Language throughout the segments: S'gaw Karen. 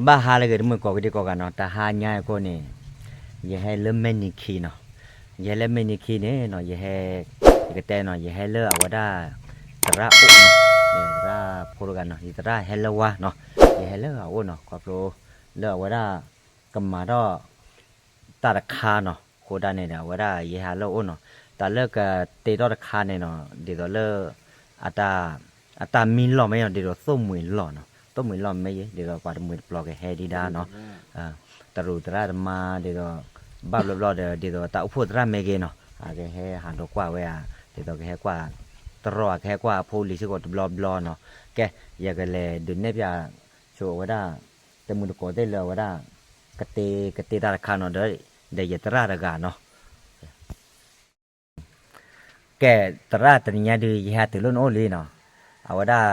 ဘၣ်ဟါလၢအဂ့ၤ တမုၢ်ကိးကဒံကိးဂၤနီၤ, တဟါညါအံၤအဃိန့ၣ် ယဟဲလၢမဲၢ်နံၤခံနီၤ, ယဟဲလၢမဲၢ်နံၤခံန့ၣ်နီၤ, ယဟဲ ယကတဲနီၤ, ယဟဲလၢအဝဲဒၣ် သရၣ်အိၣ်နီၤ, သရၣ်ဖိတဂၤနီၤ, ယသရၣ်ဟဲလၢဝါနီၤ, ယဟဲလၢအအိၣ်နီၤ, ခီဖျိလၢအဝဲဒၣ် ကမၤထီၣ် တၢ်တခါနီၤ, အဃိဒၣ်န့ၣ်ဒီး အဝဲဒၣ်ယဟဲလၢအအိၣ်နီၤ, တၢ်လၢကတ့ထီၣ်တခါန့ၣ်နီၤ, ဒ်သိးလၢ အတၢ် အတၢ်မံလီၢ်မ့ၢ်နီၤ, ဒ်သိးသိၣ်မှံၤလီၢ်နီၤ, သိၣ်မှံၤလီၢ်မ့ၢ်ယဲ ဒ်သိးပှၤတမှံၤတပျီၤကဟဲဒံးဒၣ်နီၤ, တရူးသရၣ်တမါ ဒ်သိး ဘၣ်ဘျီဘျီဒီး ဒ်သိးတၢ်အိၣ်ဖှိၣ်သရၣ်မ့ၢ်ဂ့ၤနီၤ, အကဟဲဟးဒိးကွၢ်ဝဲဧါ, ဒ်သိးကဟဲကွၢ် တရီၣ်အကဟဲကွၢ်အဖိလံၤစ့ၢ်ကီးတဘျီဘျီနီၤ, ကဲ ယကလဲၤဒုးနဲၣ်ဖျါဆိအဝဲဒၣ် တမုၢ်တကိးသ့ၣ်လၢအဝဲဒၣ် ကတ့ ကတ့တၢ်တခါနီၤ, ဒီး ဒီးယသရၣ်တဂၤနီၤ ကဲ သရၣ်တနံၤညါဒုး ယဟဲတုၤလၢနအိၣ်လံနီၤ, အဝဲဒၣ်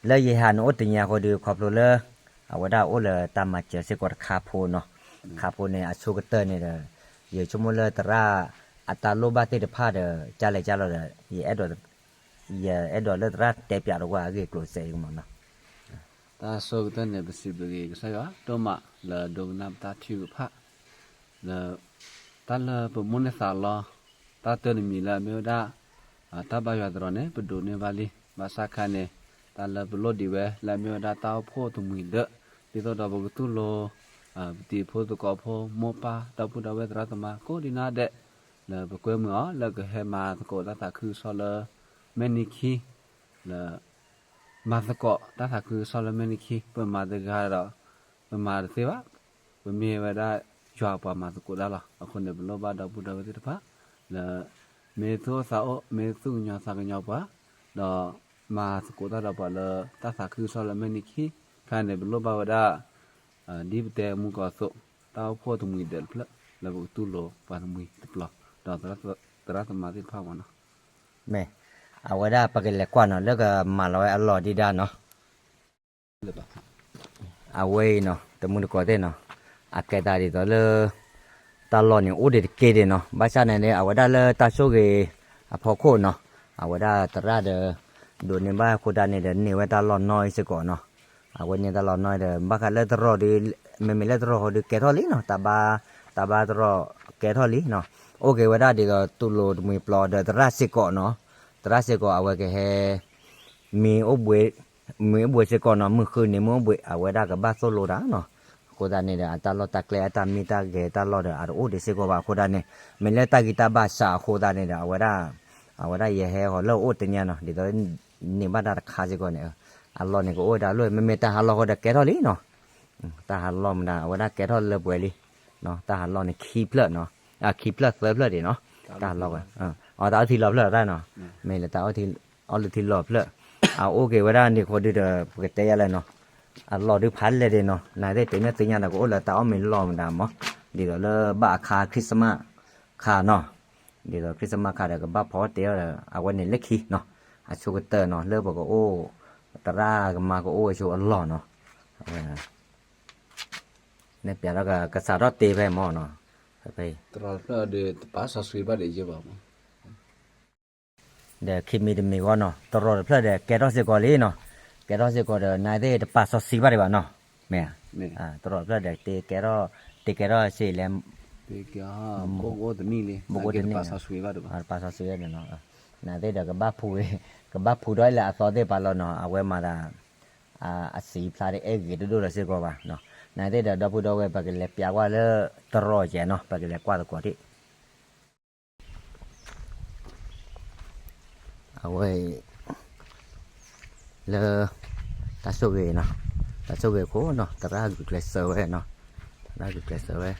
လၢယဟဲနအိၣ်တနံၤညါအဃိဒုး ခီဖျိလၢ အဝဲဒၣ်အိၣ်လၢတၢ်မၤစၢၤစ့ၢ်ကီးတခါဖိနီၤ, ခါဖိန့ၣ် အဆိကတၢၢ်န့ၣ်ဒီး ယဆိကမိၣ်လၢသရၣ် အတၢ်လိၣ်ဘၣ်သ့ၣ်တဖၣ်ဒီး ကၢ်လဲၤကၢ်လီၤဒီး ယအဲၣ်ဒိး ယအဲၣ်ဒိးလၢသရၣ်တဲပၠးတကွၢ်အဂ့ၢ်အကျိၤစဲးအံၤမးနီၤ. တၢ်ဆိကတၢၢ်န့ၣ် ပစံးဘျုးက့ၤကစၢ်ယွၤဒိၣ်မးလၢဒိကနၣ်ပတၢ်ထုကဖၣ် လၢ တၢ်လၢပမိၣ်န့ၢ်သးလီ တၢ်တၢတမံၤလၢအမ့ၢ်ဝဲဒၣ် တၢ်ဘါယွၤသရိာ်န့ၣ် ပဒိးန့ၢ်ဘၣ်လံ. ဘၣ်ဆၣ်ခါန့ၣ် တၢ်လၢပလိၣ်ဒံးဝဲလၢအမ့ၢ်ဝဲဒၣ်တၢ်အိၣ်ဖှိၣ်တမှံၤဒၢး ဒ်သိးဒီးပကတူၢ်လိာ် ပတံၤဖိသကိးဖိ မိၢ်ပၢ် ဒီပုၢ်ဒီဝဲၢ်သရၣ်သမါ ကိးဒံးနါဒဲး လၢပကွဲမုာ်အီၤ လၢကဟဲမၤသကိးတၢ်သးခုကစီၣ်လၢ မဲၢ်နံၤခံ လၢ မၤသကိးတၢ်သးခုကစီၣ်လၢမဲၢ်နံၤခံ ပမၤတဂၤဒီး ပမၤတသ့ဘၣ်, ပမ့ၢ်ဝဲဒၣ်ယွၤပှၤမၤသကိးတၢ်လီၤ. အဃိန့ၣ် ပလိၣ်ဘၣ်ဒီပုၢ်ဒီဝဲၢ်သ့ၣ်တဖၣ် လၢ မ့ၢ်သူၣ်အိၣ်သးအိၣ် မ့ၢ်သူၣ်ကညီၤသးကညီၤပှၤ ဒီးမၤသကိးတၢ်ဒီးပှၤလၢတၢ်သးခုကစီၣ်လၢမဲၢ်နံၤခံ ခါန့ၣ် ပလိၣ်ဘၣ်ဝဲဒၣ် ဒ်ပတဲမူကီးအသိး တၢ်အိၣ်ဖှိၣ်တမှံၤဒဲးတဖျၢၣ် လၢပကတူၢ်လိာ်ပှၤတမှံၤတပျီၤ ဒီးသရၣ်သမါသ့ၣ်တဖၣ်မးနီၤ. မ့ၢ် အဝဲဒၣ်ပကလဲၤကွၢ်နီၤ လၢကမၤလီၤဝဲအလီၢ်ဒံးဒၣ်နီၤ အဝဲအံၤနီၤ တမုၢ်တကိးသ့ၣ်နီၤ အကဲသးဒ်သိးလၢ တၢ်လီၢ်န့ၣ်အိၣ်ဒံးတက့ၢ်ဒံးနီၤ ဘၣ်ဆၣ်န့ၣ်န့ၣ် အဝဲဒၣ်လၢတၢ်ဆိၣ်ဂ့ၤအဖီခိၣ်နီၤ အဝဲဒၣ်သရၣ်ဒီး ဒိးန့ၢ်ဘၣ်အဃိသတးန့ၣ်ဒီး န့ၢ်ဝဲတၢ်လီၢ်နီၢ်အံၤစ့ၢ်ကီးနီၤ အဝဲန့ၣ်တၢ်လီၢ်နီၢ်ဒီး ဘၣ်ဃးလၢတရီးဒီး မ့မ့ၢ်လၢတရီးဃီဒီးကဲထီၣ်လံနီၤ တၢ်ဘါ တၢ်ဘါတရီးကဲထီၣ်လံနီၤ အိၣ်က့ၤဝဲဒၣ်ဒ်သိးတူၢ်လိာ်တမှံၤပျီၤဒီးသရၣ်စ့ၢ်ကီးနီၤ သရၣ်စ့ၢ်ကီးအဝဲကဟဲ မ့ၢ်အိၣ်ဘှံး မ့ၢ်အိၣ်ဘှံးစ့ၢ်ကီးနီၤ မုၢ်ဃုနံၤမ့ၢ်အိၣ်ဘှံး အဝဲဒၣ်ကဘၣ်သိၣ်လိတၢ်နီၤ အဃိသတးန့ၣ်ဒီး အတၢ်လီၢ်တၢ်ကျဲအတၢ်မံတၢ်ဂဲၤတၢ်လီၢ်ဒီး အတအိၣ်ဒံးစ့ၢ်ကီးဘၣ်အဃိသတးန့ၣ် မ့ၢ်လၢတၢ်ဂံၢ်တၢ်ဘါစးအဃိသတးန့ၣ်ဒီး အဝဲဒၣ် အဝဲဒၣ်ယဟဲဟီၤလၢအအိၣ်တနံၤနီၤ ဒ်သိး န့ၢ်ဘၣ်တၢ်တခါစ့ၢ်ကီးန့ၣ် အလီၢ်န့ၣ်ကအိၣ်ဝဲဒၣ်လၢ မ့မ့ၢ်တၢ်ဟးလီၢ်ဃီဒီးကဲထီၣ်လံနီၤ တၢ်ဟးလီၢ်မတၤ အဝဲဒၣ်ကဲထီၣ်လၢပှဲၤလံ တၢ်ဟးလီၢ်န့ၣ်ခံဖျၢၣ်နီၤ အခံဖျၢၣ်သၢဖျၢၣ်ဒံးနီၤ တၢ်ဟးလီၢ်ဝဲ အတၢ်အီၣ်ထံလီၤဖျၢၣ်တၢ်နီၤ မ့ၢ်လၢတၢ်အီၣ်ထံလီၤဖျၢၣ် အအိၣ်က့ၤဝဲဒၣ်န့ၣ်အဃိဒုဒီး ပကတဲယၤလဲၣ်နီၤ အလီၢ်ဒုဖးလဲၢ်ဒံးနီၤ နသ့ၣ်တုၤမ့ၢ်သ့ၣ်ညါဒီးကအိၣ်လၢတၢ်အီၣ်မ့ၤလီၢ်မတၤမး ဒ်သိးလၢဘၣ်အခါ Christmas ခါနီၤ ဒ်သိး Christmas ခါဒီးကဘၣ်ဖီတ့ၢ်အီၤဒီး အဝဲန့ၣ်လၢခံနီၤ အဆိကတၢၢ်နီၤ လၢပကအိၣ် သရၣ်ကမၤကအိၣ်ဝဲဆိအလီၢ်နီၤ န့ၣ်ပျးထီၣ်ကစးထီၣ်တ့ဖဲမၢ်နီၤ ဖဲ တရီးတဖျၢၣ်ဒီးတပာ်စီဆှံဘၣ်ဒီးယဲဘၣ်မး ဒီးခံမံၤတမံၤဂီၢ်နီၤ တရီးတဖျၢၣ်ဒီးကဲထီၣ်စ့ၢ်ကီးလံနီၤ ကဲထီၣ်စ့ၢ်ကီးဒီး နသ့ၣ်တပာ်စီဆှံဘၣ်ဒံးဘၣ်နီၤ မ့ၢ် တရီးတဖျၢၣ်ဒီးတ့ကဲထီၣ် တ့ကဲထီၣ်စ့ၢ်လဲၣ် ဘိၣ်ကအိၣ်တနံၣ်လံ ဘိၣ်ကအိၣ်တနံၣ် တပာ်စီဆှံဘၣ်ဒံးဘၣ် တပာ်စီဆှံဘၣ်ဒံးနီၤ နသ့ၣ်ဒီးကဘၣ်ဖူး ကဘၣ်ဖူးထီၣ်လၢအသီသ့ၣ်တဖၣ်လီၤနီၤ အဝဲမၤသး အစံးဖျါတအဲၣ်ဂ့ၤတဒိၣ်လၢၤစ့ၢ်ကီးဘၣ်နီၤ နသ့ၣ်ဒီးဒီပုၢ်ဒီဝဲၢ် ပကလဲၤပျးကွၢ်လၢတရီးကဲနီၤ ပကလဲၤကွၢ်သကိးထံၣ် အဝဲ လၢ တၢ်ဆိၣ်ဂ့ၤနီၤ တၢ်ဆိၣ်ဂ့ၤအဃိနီၤ သရၣ်ဂုာ်ကျဲးစၢးဝဲနီၤ သရၣ်ဂုာ်ကျဲးစၢးဝဲ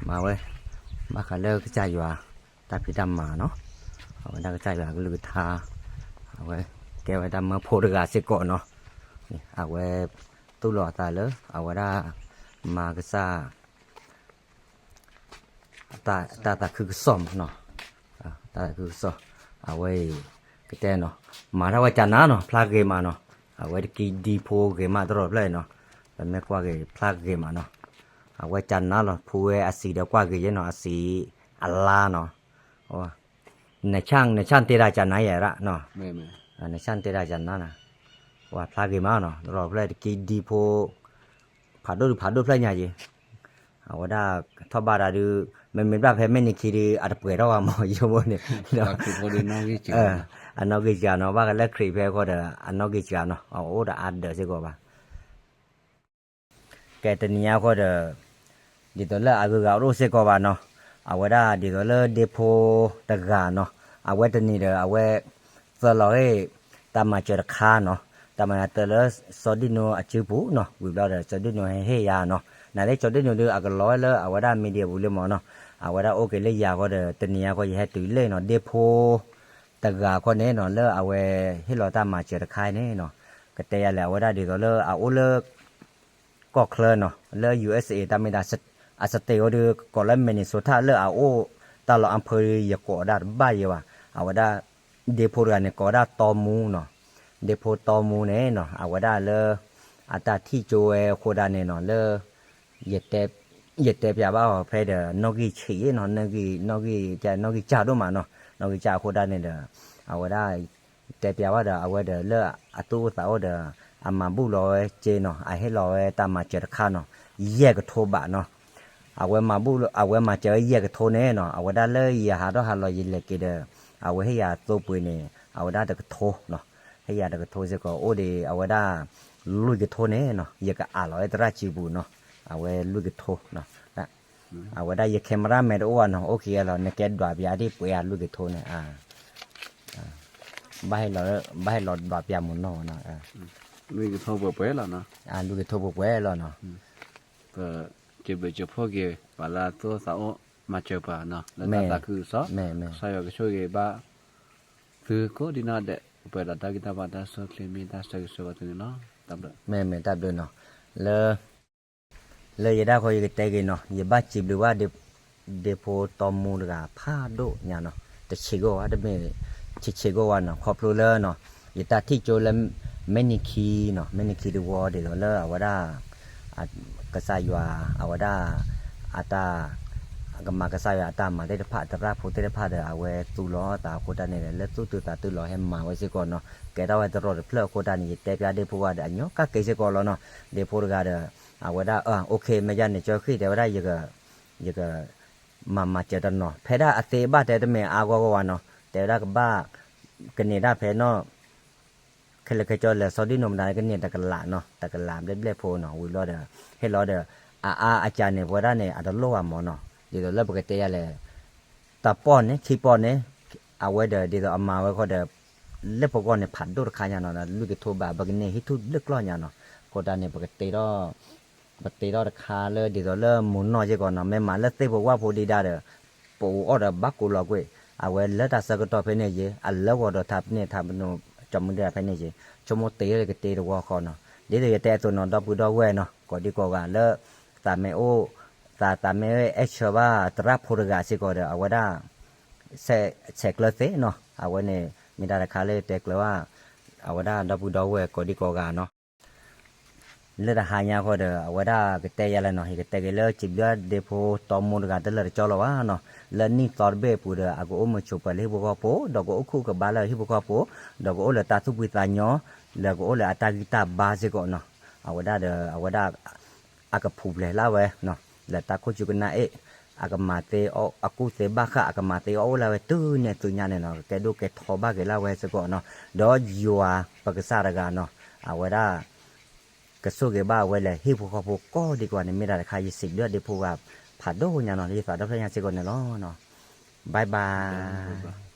မၤဝဲ ဘၣ်ဃးလၢကစၢ်ယွၤ တၢ်ဖံးတၢ်မၤနီၤ အဝဲဒၣ်ကစၢ်ယွၤကလုၢ်ကထါ အဝဲ ကဲဝဲဒၣ်မၢဖိတဂၤစ့ၢ်ကီးနီၤ အဝဲ သူၣ်လီၤအသးလၢ အဝဲဒၣ် မၤကစၢ် တၢ်သးခုကစီၣ်မးနီၤ တၢ်သးခုကစီၣ် အဝဲအံၤ ကတဲနီၤ မၤထီၣ်ဝဲကနါနီၤ ဖျါဂ့ၤမးနီၤ အဝဲတကံဒံဖိဂ့ၤမးတရီးဖျၢၣ်အံၤနီၤ ပမ့ၢ်ကွၢ်ဂ့ၤဖျါဂ့ၤမးနီၤ အဝဲကနါလီၤ ဖူဝဲအစံးဒီးကွၢ်ဂ့ၤယဲနီၤ အစံးအလါနီၤ နဆၣ် နဆၣ်တ့တၢ်ကနါယဲရၣ်နီၤ နဆၣ်တ့တၢ်ကနါနီၤ ဝဲဖျါဂ့ၤမးနီၤ တရီးဖျၢၣ်တကံဒံဖိ ဖးဒိၣ်ဒုးဖးဒိၣ်ဖျၢၣ်ညါက့ၤ, အဝဲဒၣ်ထီၣ်ဘၣ်တၢ်ဒုး မ့မ့ၢ်ဘၣ်ဖဲမဲၢ်နံၤခံဒုး အတပှဲၤထီၣ်ဘၣ်မး ယိမိၣ်န့ၣ်, အနီၣ်ဂံၢ်စှၤနီၤ ဘၣ်ကလၢခရံာ်ဖဲဃီဒီး အနီၣ်ဂံၢ်စှၤနီၤ အအိၣ်ဒီးအါဒၢးစ့ၢ်ကီးဘၣ်. ကဲတနံၤညါဃီဒီး ဒ်သိးလၢအဂုၤအဂၤအိၣ်စ့ၢ်ကီးဘၣ်နီၤ, အဝဲဒၣ်ဒ်သိးလၢဒ့ဖိတဂၤနီၤ, အဝဲတနံၤဒီးအဝဲ သၢလီၤဂ့ၤ တၢ်မၤစၢၤတခါနီၤ, တၢ်မၤစၢၤတၢ်လၢစီၤဒံၣ်နိအစုပူၤနီၤ, ဝံၤဘျီဒီး စီၤဒံၣ်နိဟ့ၣ်ယၤနီၤ, နသ့ၣ်စီၤဒံၣ်နိဒုးအကလီၤဝဲလၢအဝဲဒၣ် media ပူၤလံမးနီၤ, အဝဲဒၣ်အိၣ်က့ၤလၢယၤဃီဒီး တနံၤညါဃီယဟဲတုၤလ့ၣ်နီၤ, ဒ့ဖိ တဂၤခီန့ၣ်နီၤ လၢအဝဲဟ့ၣ်လီၤတၢ်မၤစၢၤတခါန့ၣ်နီၤ, ကတဲယၤလဲၣ် အဝဲဒၣ်ဒ်သိးလၢအအိၣ်လၢ ကီၢ်ချၢနီၤ လၢ ယူၢ်အ့းအ့း တၢ်မ့ၢ်ဒၣ် အ state အိၣ်ဒီး ကိးလၢ Minnesota လၢအအိၣ်တၢ်လီၢ်အဖၢ ယကိးဒၣ်တဘၣ်ယဲဘၣ်, အဝဲဒၣ် ဒ့ဖိတဂၤန့ၣ် ကိးဝဲဒၣ်တီမူနီၤ, ဒ့ဖိတီမူန့ၣ်နီၤ အဝဲဒၣ်လၢ အတၢ်ထံၣ်ကၠိဝဲအဃိဒၣ်န့ၣ်နီၤ လၢ ယတဲပၠးဘၣ်အီၤဖဲဒီး နီၣ်ဂံၢ်ဆံးနီၤ, နီၣ်ဂံၢ် နီၣ်ဂံၢ် နီၣ်ဂံၢ်စၢ်ဒိၣ်မးနီၤ, နီၣ်ဂံၢ်စၢ်အဃိဒၣ်န့ၣ်ဒီး အဝဲဒၣ် တဲပၠးဘၣ်ဒီး အဝဲဒီးလၢအသူၣ်အိၣ်သးအိၣ်ဒီး အမၤဘူၣ်လီၤဝဲစ့နီၤ, အဟ့ၣ်လီၤဝဲတၢ်မၤစၢၤတခါနီၤ, ယဲၢ်ကထိဘးနီၤ, အဝဲမၤဘူၣ် အဝဲမၤစၢၤဝဲယဲၢ်ကထိန့ၣ်နီၤ, အဝဲဒၣ်လၢယဟးထီၣ်ဟးလီၤယလဲၤက့ၤဒီး အဝဲဟ့ၣ်ယၤသိပှ့ၤန့ၣ် အဝဲဒၣ်တကထိနီၤ, ဟ့ၣ်ယၤတကထိစ့ၢ်ကီး အိၣ်ဒီးအဝဲဒၣ် လွံၢ်ကထိန့ၣ်နီၤ, ယကအးလီၤဝဲသရၣ်စုပူၤနီၤ, အဝဲလွံၢ်ကထိနီၤ အဝဲဒၣ်ယ camera man တအိၣ်ဘၣ်နီၤ, အိၣ်ခံဂၤလီၤ နကဲဒွးပၠးဒ်ပှဲၤအလွံၢ်ကထိန့ၣ်, ဘၣ်ဟ့ၣ်လီၤ ဘၣ်ဟ့ၣ်လီၤဒွးပၠးမုၢ်နီၢ်နီၤ, လွံၢ်ကထိပှဲၤပှဲၤလီၤနီၤ, လွံၢ်ကထိပှဲၤပှဲၤလီၤနီၤ, ပစံးဘျုးစံးဖှိၣ်က့ၤ ပှၤလၢအသူၣ်အိၣ်သးအိၣ် မၤစၢၤပှၤနီၤ လၢတၢ်သးခုကစီၣ်, ကစၢ်ယွၤကဆိၣ်ဂ့ၤဘၣ် သုကိးဒံနီၢ်ဒဲး ပှဲၤဒီးတၢ်ဂံၢ်တၢ်ဘါတၢ်ဆူၣ်ချ့မ့ၢ်တၢ်ဆၢဂ့ၤဆၢဝါသုန့ၣ်လီၤ, တၢ်ဘျုး, မ့ၢ်မ့ၢ်တၢ်ဘျုးနီၤ, လၢ လၢယဒၣ်ဃီယကတဲက့ၤနီၤ, ယဘၣ်စံးဘျုးဘၣ် ဒ့ဖိတီမူတဂၤဖးဒိၣ်ညါနီၤ, တဆံးဂီၢ်ဝဲ တမ့ၢ် ဆံးဆံးဂီၢ်ဝဲနီၤ, ခီဖျိလၢနီၤ, ယတၢ်ထံၣ်ကၠိလၢ မဲၢ်နံၤခံနီၤ, မဲၢ်နံၤခံတဝီဒ်သိးလၢအဝဲဒၣ် ကစၢ်ယွၤ အဝဲဒၣ် အတၢ် ကမၤကစၢ်ယွၤအတၢ်မၤသ့ၣ်တဖၣ် သရၣ်ဖိသ့ၣ်တဖၣ်ဒီး အဝဲသူလီၤသးအဃိတၢ်န့ၣ်ဒီး လၢသူၣ်တုၤသးတုၤလီၤဟဲမၤဝဲစ့ၢ်ကီးနီၤ, ကဲထီၣ်ဝဲတရီတဖျၢၣ်အဃိတၢ်န့ၣ် ယတဲပၠးဒ့ဖိဂၤဒီး အညီကၣ်က့ၤစ့ၢ်ကီးလီၤနီၤ, ဒ့ဖိတဂၤဒီး အဝဲဒၣ် OK မ့ၢ်ယါန့ၣ် ကၠီဃံၣ်တဲဝဲဒၣ် ယက မၤမၤစၢၤတနီၤ ဖဲဒၣ်အသ့ဘၣ်တဲတမ့ၢ်အါဂီၢ်ဂီၢ်ဝဲနီၤ, တဲဝဲဒၣ်ကဘၣ် ကန့ၢ်ဒၣ်ဖဲနီၤ ခဲလၢာ်ခဲဆ့လၢစီၤဒံၣ်နိမတၤန့ၣ် ကန့ၢ်တကလးနီၤ, တကလးဘျဲၣ်ဘျဲၣ်ဖိနီၤ, ဝံၤလီၤဒီး ဟ့ၣ်လီၤဒီး အအါအကၢန့ၣ် ပဝဲဒၣ်န့ၣ် အတလိၣ်ဘၣ်မးနီၤ, ဒ်သိးလၢပကတဲယါလဲၣ် တၢ်ပီၢ်န့ၣ် ခံပီၢ်န့ၣ် အဝဲဒီး ဒ်သိးအမၤဝဲဃီဒီး လၢပဂီၢ်န့ၣ် ဖးဒိၣ်တခါညါနီၤ, လွံၢ်ကထိဘး ပကန့ၢ်ဟံၣ်ထူၣ်ဘျုးကျီၢ်ညါနီၤ, အဃိတၢ်န့ၣ် ပကတဲ ပတဲထီၣ်တခါလၢဒ်သိးလၢမုၢ်နီၢ်စ့ၢ်ကီးနီၤ, မ့ၢ်မၤလၢသ့ၣ်ပဝၢ်ဖိဒံးဒၣ်ဒီး ပအိၣ်အီၣ်ဒီးဘၣ်ကိးလီၤကွံာ်, အဝဲလၢတၢ်ဆၢကတီၢ်ဖဲန့ၣ်ယ့ၤ အလၢဂီၤဒီးထးပန့ၢ်ထးပနိ ကၠီမုၢ်ဒၣ်ဖဲန့ၣ်ယ့ၤ, ဆိကမိၣ်တ့ၢ်လၢကတ့တဝီဃီနီၤ, ဒ်သိးယတဲအသိးနီၤ ဒီပုၢ်ဒီဝဲၢ်နီၤ ကိးဒံကိးဂၤလၢ သးမ့ၢ်အိၣ် သးမ့ၢ်အဲၣ်ဆၢဘၣ်သရၣ်ဖိတဂၤစ့ၢ်ကီးဒီး အဝဲဒၣ် ဆဲးကျၢသ့နီၤ, အဝဲန့ၣ် မ့ၢ်တၢ်တခါလၢယတဲကျၢၤဘၣ် အဝဲဒၣ်ဒီပုၢ်ဒီဝဲၢ်ကိးဒံကိးဂၤနီၤ လၢတဟါညါဃီဒီး အဝဲဒၣ်ကတဲယါလဲၣ်နီၤ, ယကတဲက့ၤလၢစံးဘျုးဒ့ဖိတီမူတဂၤတလၢာ်တကၠီလီၤဘၣ်နီၤ, လၢနံၣ်သီတဘ့ၣ်အပူၤဒီး အကအိၣ်မုာ်ဆိးပၢၤလၢဟံၣ်ဖိဃီဖိ, ဒီးကအိၣ်ခုၣ်ကဘါလၢဟံၣ်ဖိဃီဖိ, ဒီးကအိၣ်လၢတၢ်သူၣ်ဖှံသးညီ, လၢကအိၣ်လၢအတၢ်ဂံၢ်တၢ်ဘါစ့ၢ်ကီးနီၤ, အဝဲဒၣ်ဒီး အဝဲဒၣ် အကဖူးဖျဲးလၢဝဲ လၢတၢ်ခိၣ်ဆူကနၣ်အ့ၣ်, အကမၤသ့အီၣ် အကူၣ်သ့ဘၣ်ဃး အကမၤသ့အီၣ်အိၣ်လၢဝဲတုၤန့ၣ်သုညါန့ၣ်နီၤ, ကဲဒိၣ်ကဲထီဘၣ်က့ၤလၢဝဲစ့ၢ်ကီးနီၤ, ဒီးယွၤပကစၢ်တဂၤနီၤ, အဝဲဒၣ် ကဆိၣ်ဂ့ၤဘၣ်ဝဲလၢ ဟံၣ်ဖိဃီဖိကိးဒံကိးဂၤန့ၣ် မ့ၢ်တၢ်တခါ ယစံးဘျုးဒ့ဖိဂၤဖးဒိၣ်ညါနီၤ, လၢယသးဒီဖျၢၣ်ညါစ့ၢ်ကီးန့ၣ်လီၤ. Bye bye.